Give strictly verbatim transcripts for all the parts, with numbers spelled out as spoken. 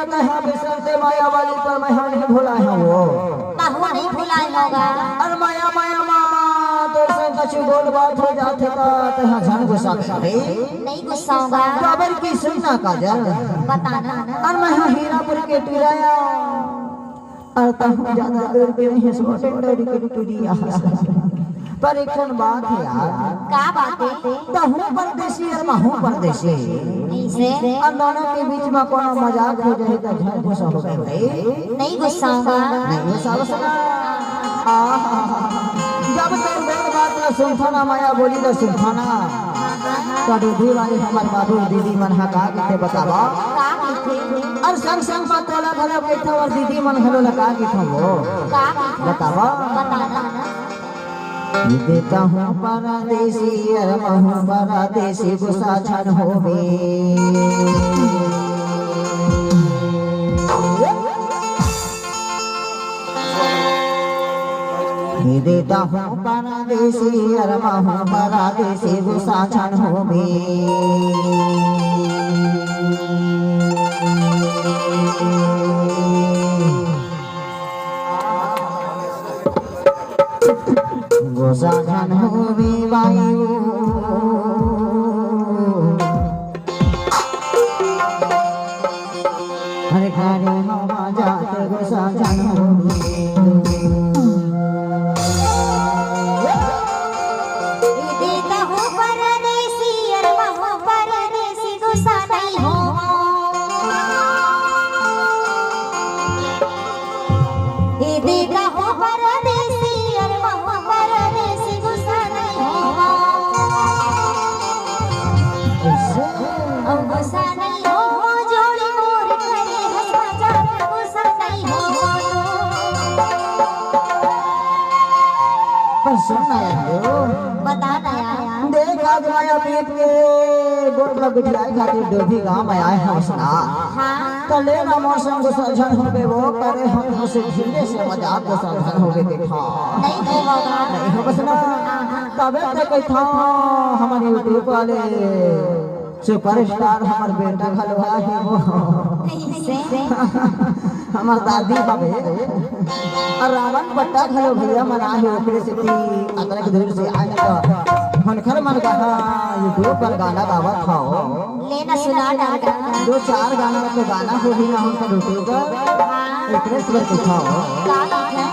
तैं हा बिसरते माया वाली, पर मैं हा नहीं भुलाय हंव वो। तहूं नहीं भुलाय होगा। अरे माया, माया, मामा, तोर संग कछु गोठ बात हो जाथे त तैं हा झन गुस्सा कर। नहीं गुस्सा होगा। काबर कि सुन ना काजल। बता ना। अरे मैं हा हीरापुर के टुरा आंव। अरे तहूं जादा दूर के नहीं हस, डेहरी के टुरी आय हस। पर एक ठन बात हे यार। का बात हे? तहूं परदेसी अउ महूं परदेसी। कइसे? अउ दोनों के बीच म कोनो मजाक हो जाही त झन गुस्सा होगे भाई। नहीं गुस्सा होगा। नहीं गुस्सा होगा। आहा। जब तोर बात ला सुनथंव ना, माया बोली ला सुनथंव ना, त दूधी वाली हमर बाबू दीदी मन हा का कहिथे बतावा? का कहिथे? अउ संग संग म तोला घलो कहिथंव अउ दीदी मन घलो ला का कहिथंव वो? का कहिथे? बतावा? बताना। इदे तहूं परदेसी अउ महूं परदेसी, गुस्सा झन होबे। इदे तहूं परदेसी अउ महूं परदेसी, गुस्सा झन होबे। गुस्सा झन होबे बाई वो। अरे घरे हवा जात गुस्सा झन होबे। इदे तहूं परदेसी अउ महूं परदेसी, गुस्सा नहीं होवंव। इदे तहूं परदेसी अउ महूं परदेसी, गुस्सा नहीं होवंव। अउ गुस्सा नहीं होवंव, जोड़ी मोर घरे हस मजा, गुस्सा नहीं होवंव। पर सुन ना यार, बता ना यार। देख, आज माया पीत के गोठ ला बिठियाय खातिर डोभी गांव म आय हंव ना। हाँ। त ले ना मोर संग गुस्सा झन होबे वो, करे हंव हंसी धीरे से मजाक, गुस्सा झन होबे देखा। नहीं होगा। नहीं होबे ना। हाँ, हाँ। तभे तो कहिथंव हमर YouTube वाले superstar हमर बेटा घलो आय हे वो। कइसे? हमर दादी हवे। अउ रावण पट्टा घलो भैया मन आय हे, ओकरे सेती अतका दूर से आय हे त हुनकर मन कहा YouTube पर गाना गावत हंव। ले ना सुना डाल गाना। दो चार गाना तो गाना होही ना हुनकर YouTube पर। हाँ। ओकरे से कहिथंव। का गाना?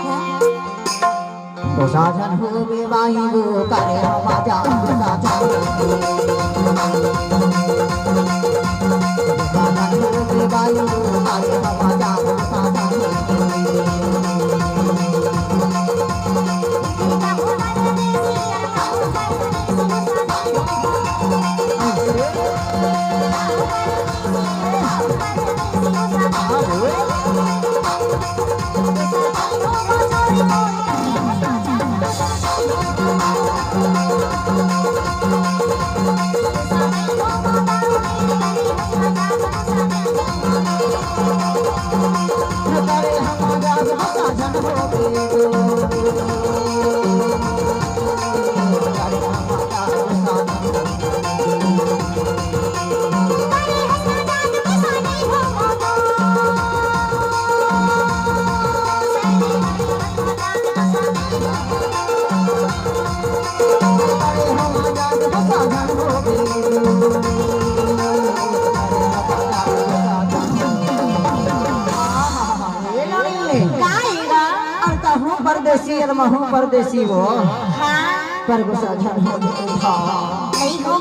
गुस्सा झन होबे बाई वो, करे हवा जात गुस्सा झन होबे। गुस्सा झन होबे बाई वो, करे हवा जात गुस्सा झन होबे। का एगा? अउ तहूं परदेसी अउ महूं परदेसी वो। हाँ। पर गुस्सा झन हो। नहीं हो।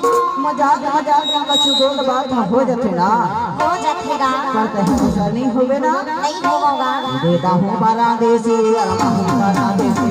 मजाक, मजाक म कछु गोठ बात हो जाथे ना। हो जाथे गा। पर तहूं गुस्सा नहीं होबे ना। नहीं होगा। बेटा हूँ परदेसी अउ महूं परदेसी।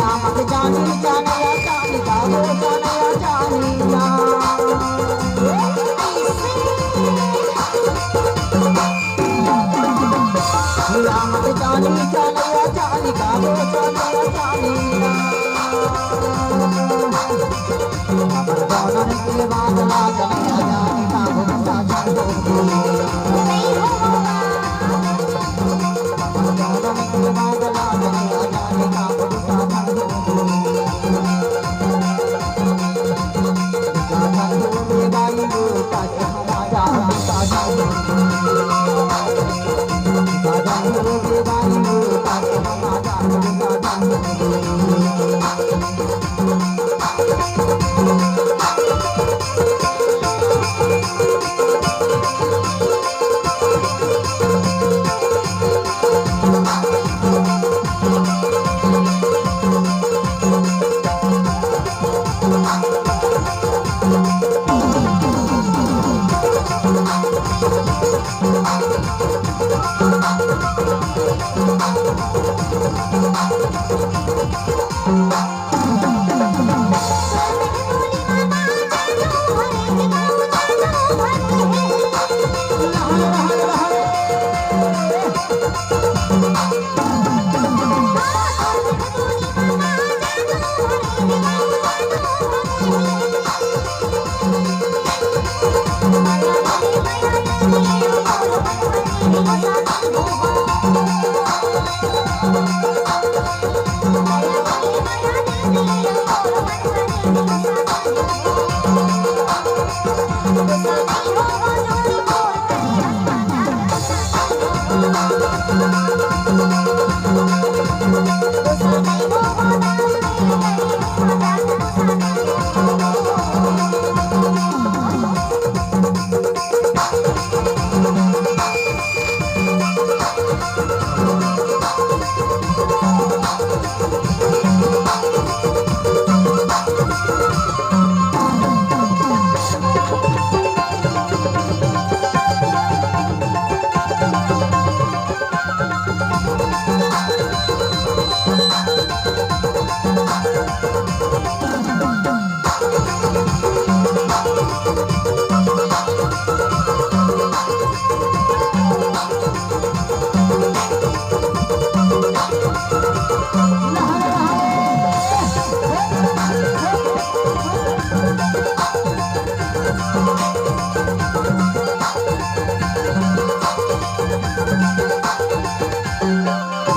राम के जानी जानिया जानी, बाबू जानिया जानिया। राम के जानी जानिया जानी, बाबू जानिया जानिया। हमर दोनों के बादला जानिया जानी, बाबू जानिया जानिया।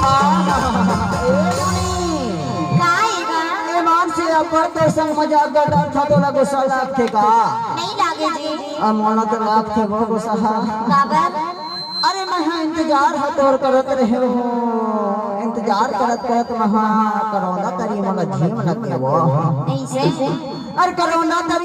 आहा, ए रानी। का ए गा? ए मान से अपन तो संग मजाक करत था, तोला गुस्सा लागथे का? नहीं लागे जी। अब मोला तो लागथे वो गुस्सा। काबर? अरे मैं हा इंतजार हा तोर करत रहे हो, इंतजार करत करत मैं हा करोना तरी मोला झीम लगे वो। ऐसे? अरे करोना तरी